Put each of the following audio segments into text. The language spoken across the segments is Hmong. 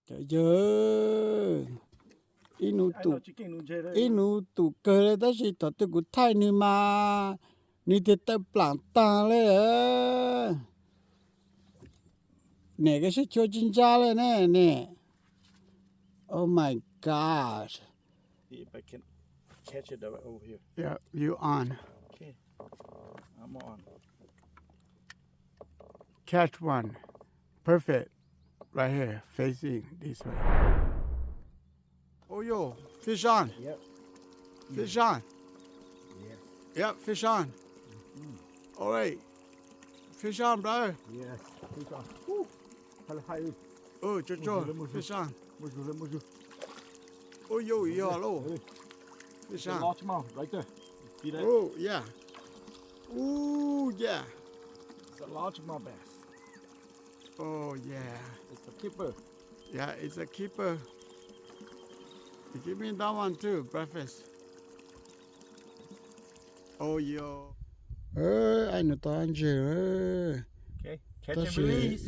Cov yawg, ib nus tum kawg li tab sis thaum twg kuv thaij nws mas nws tiag tawm plaam taag li. Niam, koj saib chua tsi ntsab li ne niam. Oh my gosh. Yeah, you on. Catch one. Perfect. Right here, facing this way. Oh, yo, fish on. Yep. Fish on. Yeah. Yep, fish on. All right. Fish on, bro. Yes, fish on. Woo. Hal hais. Oh, cho cho, fish on. Muaj zug, muaj zug. Oh, yo, yo, lo. Fish on. It's a largemouth right there. See that? Oh, yeah. Ooh, yeah. It's a largemouth bass. Oh, yeah. It's a keeper. Yeah, it's a keeper. You give me that one too, breakfast. Oh, yo. Ai, nws tau ntseg. Tab sis,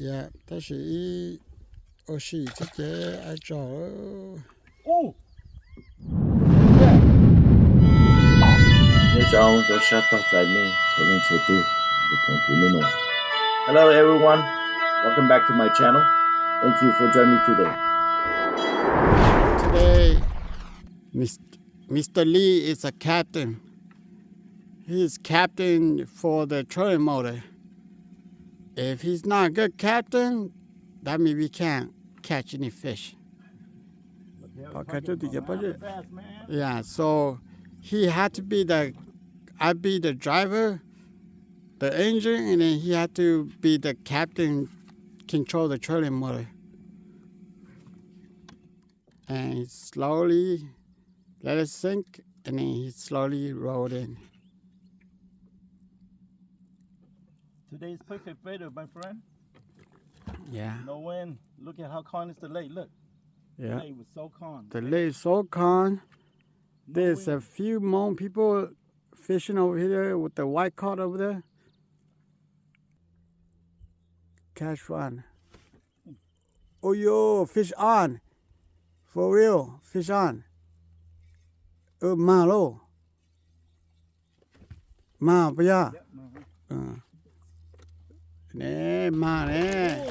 tab sis ib ua si thiab ces ai tsaug. Nyob zoo rau sab tog txais me txhua leej txhua tus, tus koom kuv hnub no. Hello everyone, welcome back to my channel. Thank you for joining me today. Today, Mis- Mister Lee is a captain. He is captain for the trolling motor. If he's not a good captain, that means we can't catch any fish. Yeah, so he had to be the, I be the driver, the engine, and then he had to be the captain, control the trolling motor. And he slowly let it sink, and then he slowly rolled in. Today is perfect weather, my friend. Yeah. No wind. Look at how calm is the lake. Look. Yeah. The lake was so calm. The lake is so calm. There's a few Hmong people fishing over here with the white cod over there. Catch one. Oh, yo, fish on. For real, fish on. Mag lauj. Mag puas yog? Ne, mag ne.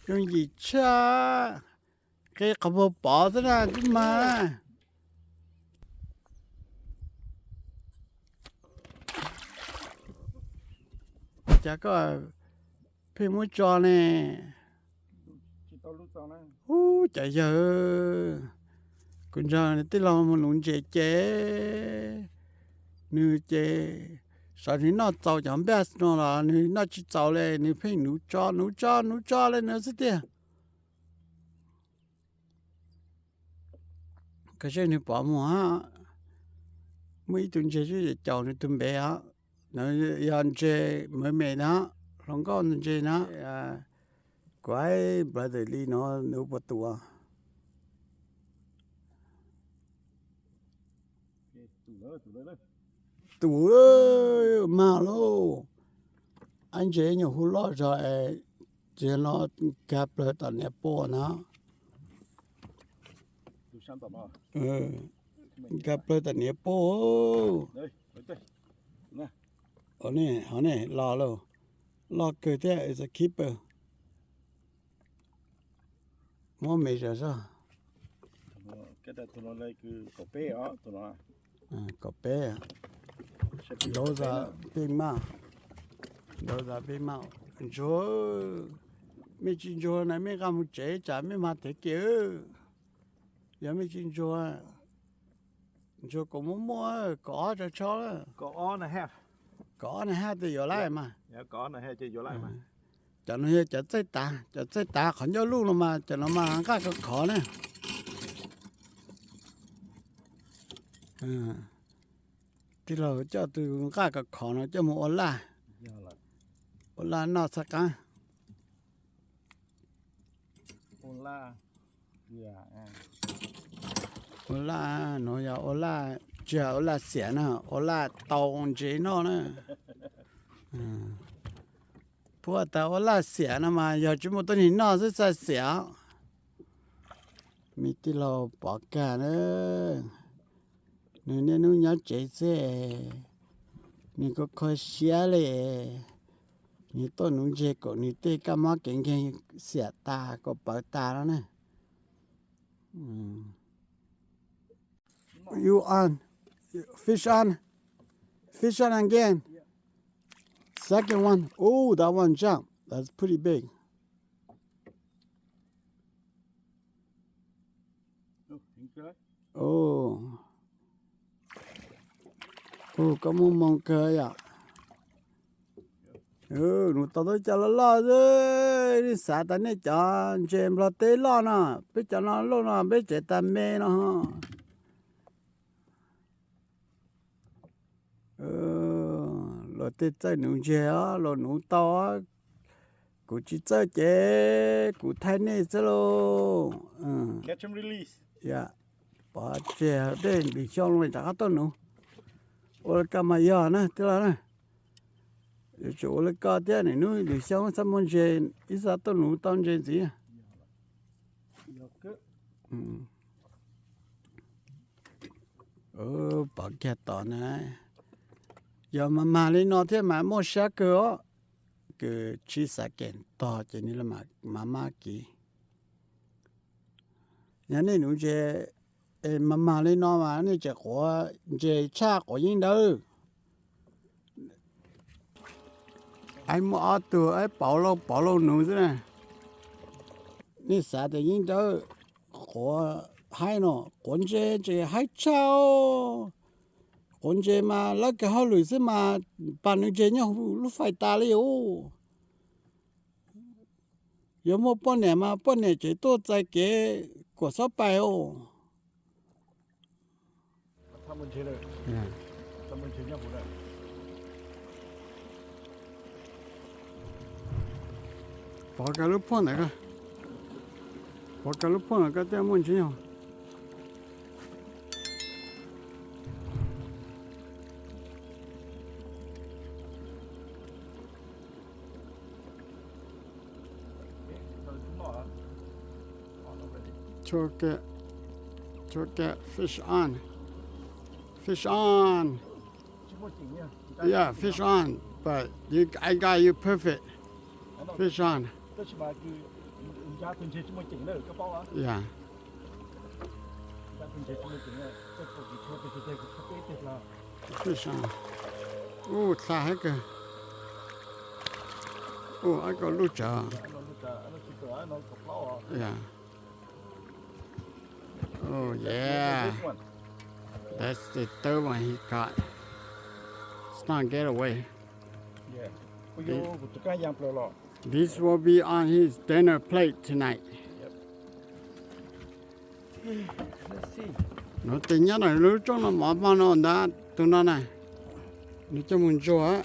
Yooj yim tshaj. Qe qhov muag pov xwb na twb mag na. Cas koj pheej muab tso ne? Ub, cov yawg, kuv nrog tij laug mus nuv ntses ces nws ces xyov nws noj txaus cov bass no los nws noj tsis txaus li, nws pheej nuv tso nuv tso nuv tso li no xwb tiag. Koj saib nws pov muag, muaj ib tug ntses caum nws tus npe os, yog ntses mawv me na, hluas nkauj ntses na. Kuv hais brother Lee no nws puas tus. Tus mag lauj. Ab ntses nyuam hu loj zog es tsis no nkag plaws tom niam pua na. Nkag plaws tom niam pua. Hov ne, los lauj. Loj kawg thiab, it's a keeper. Muab me zog zog. Kaum peb, those are big mouth, those are big mouth. Ntsuag, mej tsis ntsuag na mej nqa mus tsev tsam mej mag tev kiag. Yog mej tsis ntsuag, ntsuag kaum muaj muaj, kaum ob tso tsho. Kaum ob na haj tes yuav laij mas. Cov no yog cov txaij tav, cov txaij tav qhov ncauj luj no mas cov no mas nqaj kov khov na. Tij laug coj tus nqaj kov khov no coj mus ua laj, ua laj noj txhaj qaab. Ua laj no yog ua laj, tsis yog ua laj xiam na, ua laj tau ntses noj na. Puab tas ua laj xiam no mas yog tsis muaj tuab neeg noj xwb txhaj xiam. Me tij laug Pov Kag na, nws niaj hnub nyob tsev xwb, nws kuj kho siab li. Nws tuaj nuv ntseg kom nws tej kab mob kev nkeeg xiam tas kom pawv tas no na. You on, fish on, fish on again. Second one. Oh, that one jump. That's pretty big. Oh, koj muaj moo kawg yom. Nws tau tau cov loj loj xwb, nej xav tas nej cov ntses Nplog teb loj no, peb cov no loj no peb tsev tas me no. Luag tej txawj nuv ntseg os, luag nuv tau os. Kuv tsis txawj ces kuv thaij nej xwb lauj. Pov tseg dej lwm xyoo los rov qab tuaj nuv. Ua li ko mas yog na tij laug na. Yuav tsum ua li ko thiab, nim hnub lwm xyoo txhob muaj ntses, ib xav tuaj nuv tau ntses ntxiv. Pov kiag tod na. Yog mas mag li no thiab mas muaj siab kawg os. Kws tsis xav keem tog ces nws mam maj kiv. Yog nej nuv ntses mas mag li no mas nej tseem quav ntses tshaj quav yeeb dawb. Aib muaj ob tug aib pauv lauj pauv lauj nuv xwb na. Nej xav tias yeeb dawb quav haib no, quav ntses ces haib tshaj. Quav ntses mas lawv kawg hauj lwm xwb mas pab nuv ntses nyob hauv lub fais tas li os. Yog muaj poj niam mas poj niam tseem tuaj txais kev kuam xob pais os. Pov kaw lub phuaj ntawd, pov kaw lub phuaj ntawd koj thiaj muaj ntsis nyog. Chua ke, chua ke, fish on. Fish on. Yeah, fish on, but you, I got you perfect. Fish on. Yeah. Fish on. Ub, txha heev kawg. Ub, ib ko lub tsawv. Yeah. Oh, yeah. That's the third one he caught. It's not get away. This will be on his dinner plate tonight. No tes nyob ntawm lub rooj no mov mog no ntag, tus no na. Nws coj mus ntsuag,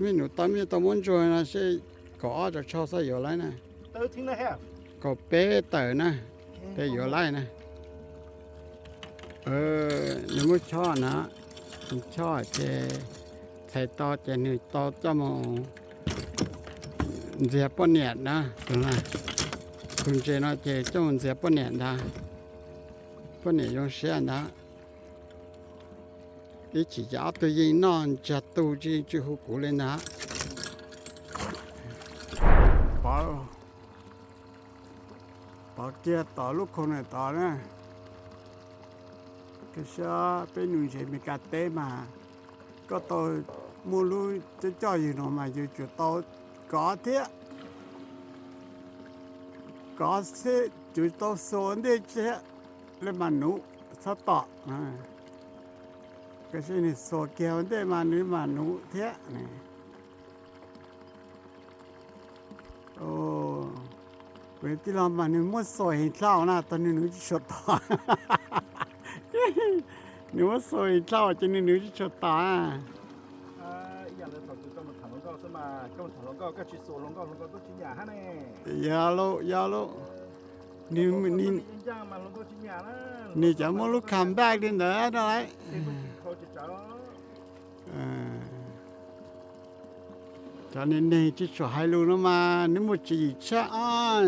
me nus tau me tau muab ntsuag no seb kaum ob tau tsho xav yuav laib na. Kaum peb tawm na, peb yuav laib na. Nws muab chob na, nws chob ces txhais tau ces nws tau coj mus ntxias poj niam na. Tus ntses no ces coj mus ntxias poj niam ntag, poj niam zoo siab ntag. Ib chim ces ob tug yeej noj ntsiag tu tsis hu kuv li ntag. Pov kiag tom lub khau na tod na. Koj saib peb nuv ntses Meskas teb mas koj tau muaj lub coj coj yus no mas yus tsuas tau kov thiab, kov xwb, tsuas tau xuas ntej thiab, li mas nuv txhob tom. Koj saib nws xuas kiag ua ntej mas nws mam nuv thiab. Kuv tij laug mas nws muab xuas heev dlhau na, tab nws nuv tsis tshua tom. Nws muab xuas heev dlhau ces nws nuv tsis tshua tom. Yog lauj, yog lauj. Nws cov muaj lub come back li ntawd no lauj. Cov neeg tsis tshua hais lus no mas nws muaj tswv yim tshaj os.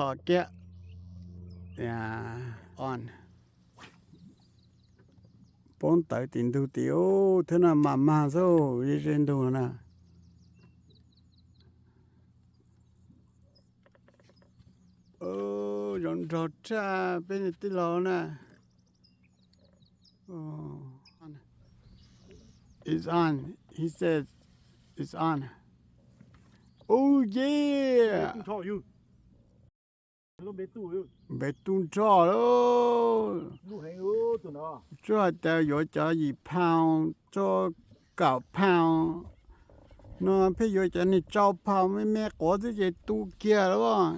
Kiag, poob tawv tim ntug tim ub thiab no, mas mag xwb, ze ze ntug na. Zoo nrog tshaj peb niag tij laug na. It's on. He says it's on. Oh yeah. Npe tu nrho lawm. Tsuas hais tias yuav cov yim pound, cov kaum pound no pheej yuav cov niag rau pound me me quav xwb ces tu kiag lawm.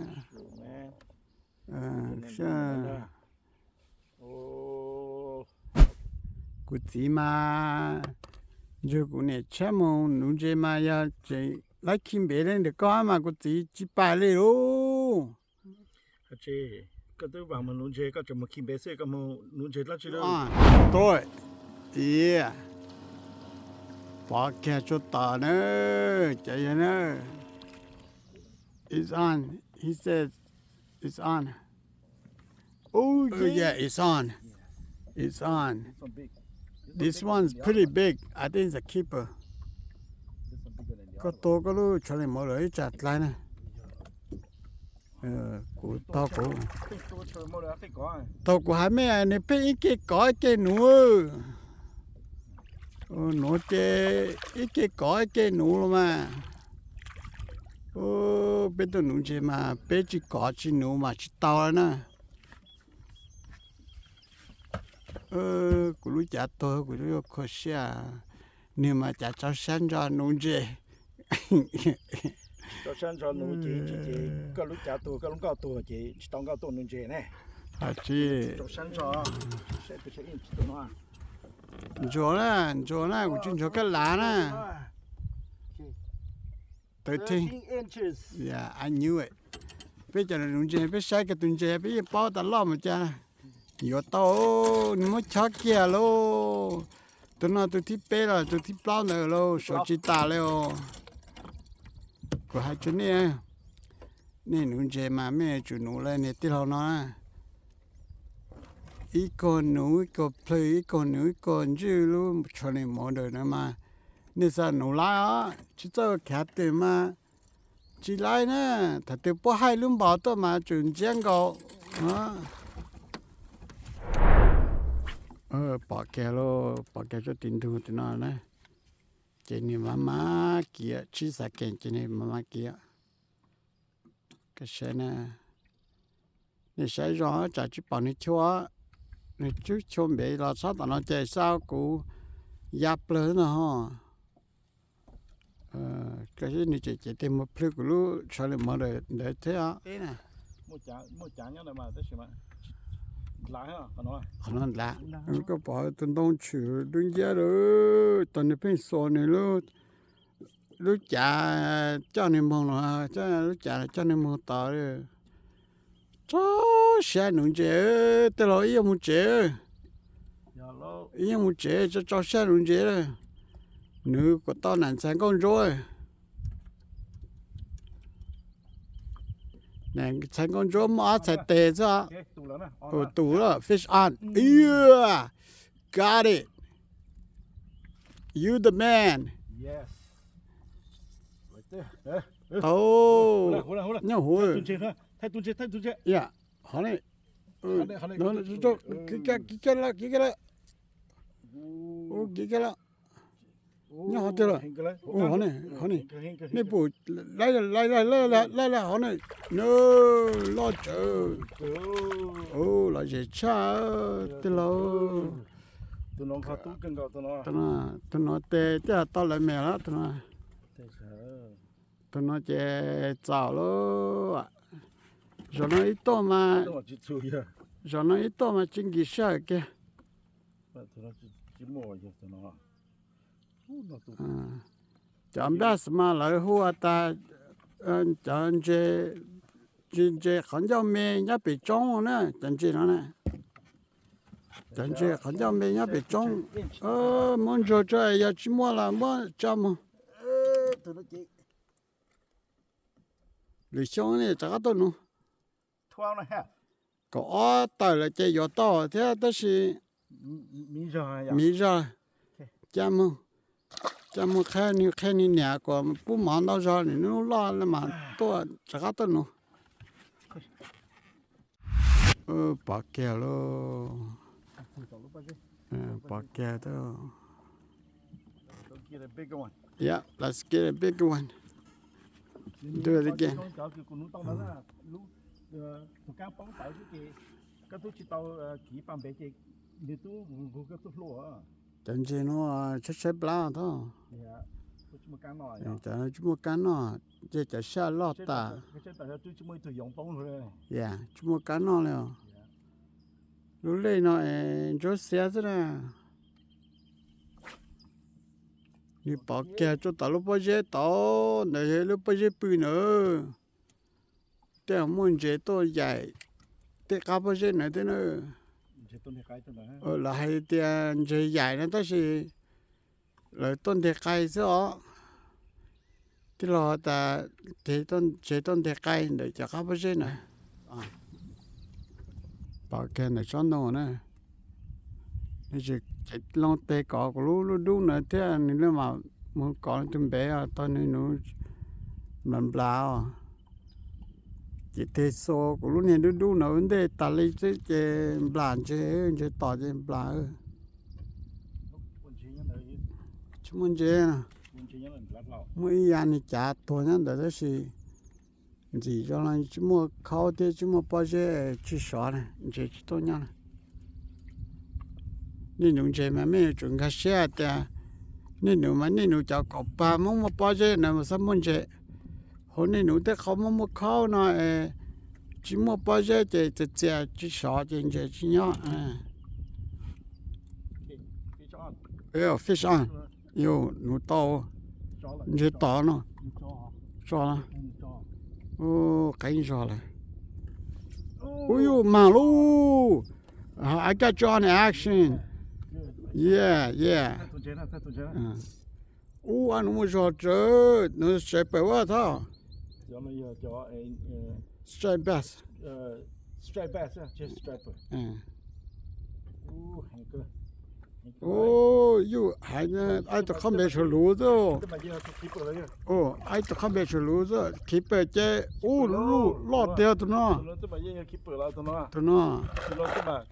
Kuv txiv mas nrog kuv niam tshiab mus nuv ntses mas yog tseem laib khi npev li ntawm koj mas kuv txiv tsis pais li lauj. Koj twb mus nuv ntses, koj tseem mus khi npev xwb, koj mus nuv ntses dab tsi lawm? Pov kiag tsuag tom na, cov yog na. It's on. He says it's on. Oh yeah, it's on. It's on. This one's pretty big. I think it's a keeper. Koj tua koj lub trout moolah ib tsam dlai na. Kuv taug kuv, taug kuv haiv mej nws pheej ib ke kov ib ke nuv. Nuv ces ib ke kov ib ke nuv los mas. Peb tuaj nuv ntses mas peb tsis kov tsis nuv mas tsis tau na. Kuv lub cav tuag kuv yuav khuv xim, nws mas cav tso sab ntso nuv ntses. Tso sab ntso nuv ces, ces koj lub cav tuag koj lub nkauj tuag ces tsis tau nkauj tuaj nuv ntses ne. Tsis, ntsuag na, ntsuag na, kuv tsis ntsuag koj lav na. Thirteen. Yeah, I knew it. Peb cov nuv ntses peb saib kiag tus ntses peb yeej paub tas loj mus cas. Yuav tau, nws muab chob kiag lauj. Tus no tus thib peb los tus thib plaub ntawd lauj, suav tsis tas li os. Kuv hais rau nej, nej nuv ntses mas mej yuav tsum nuv li niag tij laug no na. Ib kog nuv ib kog plhws, ib kog nuv ib kog ntswj lub trout moolah no mas nej xav nuv laib os, tsis txawj khav twg mas tsis laib na. Thaum twg puab haij lub npaus tuaj mas tsum ntsiab nkaus. Pom kiag lauj, pom kiag tsuag tim ntug tim no na. Ces nws maj mam kiv, tsib xav kees ces nws maj mam kiv. Koj saib na, nej saib zoo tsam tsis pom nws chua, nws cub chua npev los txhob tom no ces xav kuv ya plawg no ho. Koj saib nws tseem cev tes mus plhws kuv lub trout moolah ntawd thiab. Qhov no ntag, koj pom tus ntoo tshwm dub nciab lawm, tos nws pheej xuas nws lub cav coj nws moog no, lub cav coj nws moog tod. Tso siab nuv ntses, tej laug ib yuav mus tsev, ib yuav mus tsev tso tso siab nuv ntses. Nuv kom tau nam ntxhais nkauj ntsuab. Nam ntxhais nkauj ntsuab muaj ob txhais tes xwb. Tus lawm, fish on. Got it. You the man. Tau, nyob huv. Qhov ne, kiv kiag lawm, kiv kiag lawm. Nyob qhov twg lawm? Qhov ne, qhov ne. Nej pum, laij laij laij laij hov ne. Loj tsawv. Lom zem tshaj tij laug. Tus no tes tej tau lawv me lawm tus no. Tus no ces txaus lauj. Zaum no ib tuaj mas, zaum no ib tuaj mas tsis nkim sij hawm kiag. Cov bass mas lawv hu tas cov ntses, ntses qhov ncauj me nyob pem roob na, cov ntses no na. Cov ntses qhov ncauj me nyob pem roob. Muab ntsuag tso, yog tsis muaj los muab tso mus. Lwm xyoo ne rov qab tuaj nuv. Kaum ob tawm lawm ces yuav tau thiab tab sis miv zog, caj moog qhia nws qhia nws niam kom pub mov ntau zog, nws hnub loj mas tuaj rov qab tuaj nuv. Pov kiag lauj, pov kiag. Yeah, let's get a big one. Do it again. Cov ntses no tshaib tshaib plab thiab. Cov tsis muaj kab noj, ces cov saj loj tas. Tsis muaj kab noj li os. Lub lej no es ntsuab xiab xwb na. Nws pov kiag rau tom lub pob zeb tod, ntawd yog lub pob zeb pw na. Tej muaj ntses tuaj yaim tej qab pob zeb na thiab na. Lawv hais tias ntses yaim no tab sis lawv tuaj nteg qai xwb os. Tij laug tas ntses tuaj nteg qai ntawm cov qab pob zeb na. Pom kiag ntawm tsob ntoo na. Nws tseem loo teg kov kuv lub lub dub na thiab nws li mam mus kov tus npev tau nws nuv nplas nplas os. Ces teg xua kuv lub niag dub dub na ua ntej tas li xwb ces nplas ntses, ntses tom ces nplas. Tsis muaj ntses, muaj ib yav niag cav tuag nyob ntawd tab sis ntxim zoo los tsis muaj khaub thiab tsis muaj pob zeb tsis sov na, ntses tsis tuaj nyob na. Nej nuv ntses mas mej yuav tsum nkag siab tias nej nuv mas nej nuv cov kaum pag muaj muaj pob zeb na mas xab muaj ntses. Hauv nej nuv tej qhov muaj muaj khaub no es tsis muaj pob zeb ces txias txias tsis sov ces ntses tsis nyob. Fish on. Yus nuv tau. Ntses tod no. Tso, qeeb zog lawm. Ub, yus mag lauj. I got you on action. Yeah, yeah. Ub, ab, nuv muaj zog tsawv, nuv striper ua thab. Stripe bass. Ub, yus hais, ab, tus qhob npe suav luv xwb. Ab, tus qhob npe suav luv xwb, keeper ces ub, luj loj tiag tus no. Tus no. Tus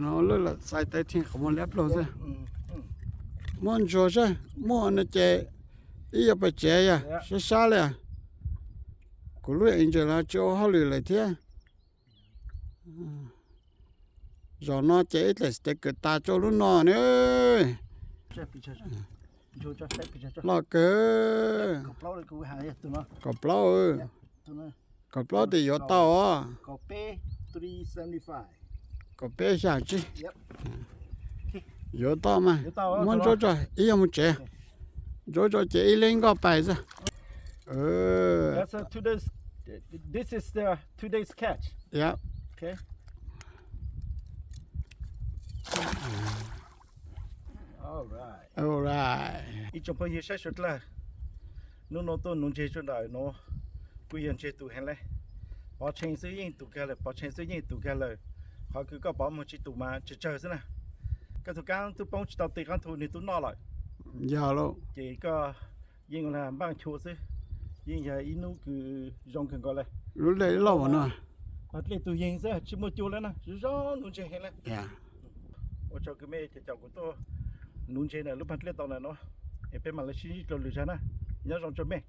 no lawm xais tawv thij qhov muag liab ploog xwb. Muaj ntsuag sab muaj no ces ib yam pes tsev yog sab sab li. Kuv lub angel los tsis ua hauj lwm lawm thiab. Zaum no ces ib tlaim sticker tas rau lub no na. Loj kawg. Kaum plaub, kaum plaub tes yuav tau os. Kaum peb xya tsib. Yuav tau mas. Muab ntsuab tso ib yam mus tsev. Ntsuab tso ces ib leeg nkoj pais xwb. Alright. Ib tsoom phooj ywg saib suav dlawg, hnub no tuaj nuv ntses rau ntawm no, kuj yog ntses tus heev le. Pov tshee xwb yeej tus kawg lawm, pov tshee xwb yeej tus kawg lawm. Qhov kws koj pov muag tsis tus mas tsawg tsawg xwb na. Koj tus kaab tub poob tsis tau ti qaab thu nwg tub noj lawm. Yog lauj. Ces koj yeej npaaj chua xwb, yeej yog ib hnub kws zoo kawg nkaus le. Lub dlej loj no. Paag dlej tug yeeg xwb tsis muaj cua le na, zoo zoo nuv ntses heev le. Ua tsaug kws mej caum kuv tuaj nuv ntses ntawm lub paag dlej tau ntawm no, es peb mam le sib ntsib rau lwm zag na. Nyob zoo rau mej.